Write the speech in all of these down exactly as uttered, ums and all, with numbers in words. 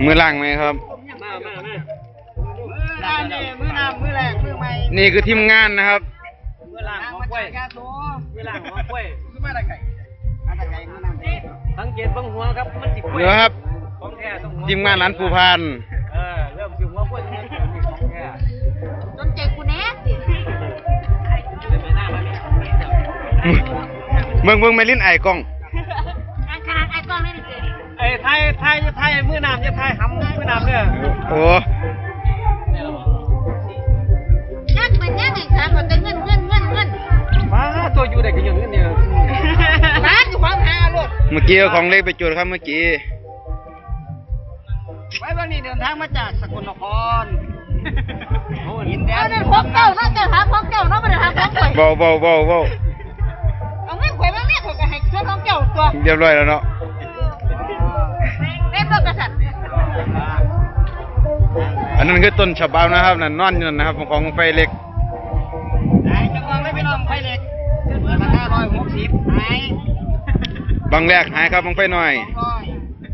มือล้างไหมครับ มามามา มื้อน้ำนี่มื้อน้ำมื้อแรกมื้อใหม่ นี่คือทีมงานนะครับ มื้อล้างหัวกล้วย มื้อล้างหัวกล้วย คือมาแต่ไกล มาแต่ไกลมื้อน้ำ สังเกตเบิ่งหัวครับ มันสิกล้วย เดี๋ยวครับ ของแท้ต้องหัว ทีมงานร้านปูพาน เออ เริ่มสิหัวกล้วย ของแท้ สนใจกูแน่สิ เบิ่งเบิ่งแม่ลิ้นไอ้กล้อง ขนาดไอ้กล้องนี่นี่สิ ไอ้ไทยไทยไทยมื้อน้ำจะไทยหำมื้อน้ำเนี่ย โอ้ นั่นมันยังไงคะมันจะเงินเงินเงินเงิน มาตัวอยู่ได้ก็อยู่เงินเนี่ย ร้านอยู่ความหาลูก เมื่อกี้เอาของเล็กไปจุดครับเมื่อกี้ ไว้วันนี้เดินทางมาจากสกลนคร หินแด เอา ง นั่นของเจ้าเนาะ เจ้าหาของเจ้าเนาะ บ่ได้หาของข่อย เว้าเว้าเว้าเว้า เอาเงินข่อยมาแม่ข่อยก็ให้ส่วนของเจ้าตัว เรียบร้อยแล้วเนาะ แม่นบ่กษัตริย์ อันนั้นคือต้นฉบับนะครับ นั่นนอนอยู่นั่นนะครับ ของไฟเหล็ก หายจังหวะไม่ไปลองไฟเหล็ก เปิดราคาร้อยหกสิบ หาย บังแรกหายครับ บังไฟหน่อย สองร้อย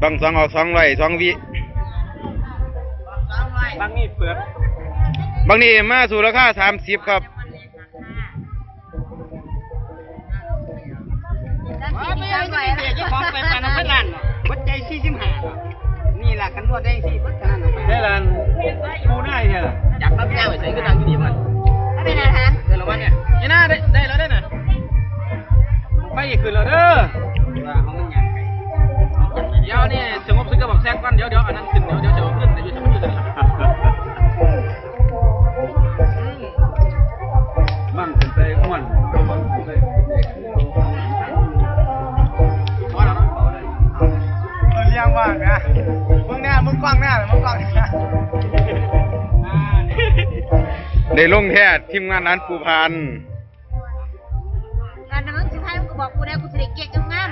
บังสองออกสองร้อย สองวิ สองร้อย บังนี่เปิด บังนี่มาสู่ราคาสามสิบครับ ว่าไม่ได้เสียเจ้าของไปปานนั้นเพิ่นล้านเนาะ หัวใจสี่สิบห้าเนาะ นี่ล่ะคันนวดได้สี่เพิ่นขนาดนั้น ได้ล้าน ผู้นายเนี่ยล่ะ จับรับย่างไปใส่ก็นั่งอยู่นี่มัน ถ้าเป็นอาหาร เดินละวันเนี่ย นี่น่าได้ ได้แล้วได้น่ะ ไปอีกคืนแล้วเด้อ ว่าเขามันย่างไกล เดี๋ยวนี่สงบศึกกับบักแซกก่อน เดี๋ยว เดี๋ยวอันนั้นขึ้น เดี๋ยว เดี๋ยวจะเอาขึ้น เดี๋ยวจะเอาขึ้น มั่งเป็นไปม่วน เออ เลี้ยงว่างนะ มึงเนี่ย มึงกว้างหน้า มึงกว้างหน้า ได้ลงแท้ ทีมงานร้านปูพาน อันนั้นสุดท้ายมึงก็บอกกูแล้ว กูสิได้เก๊กงาม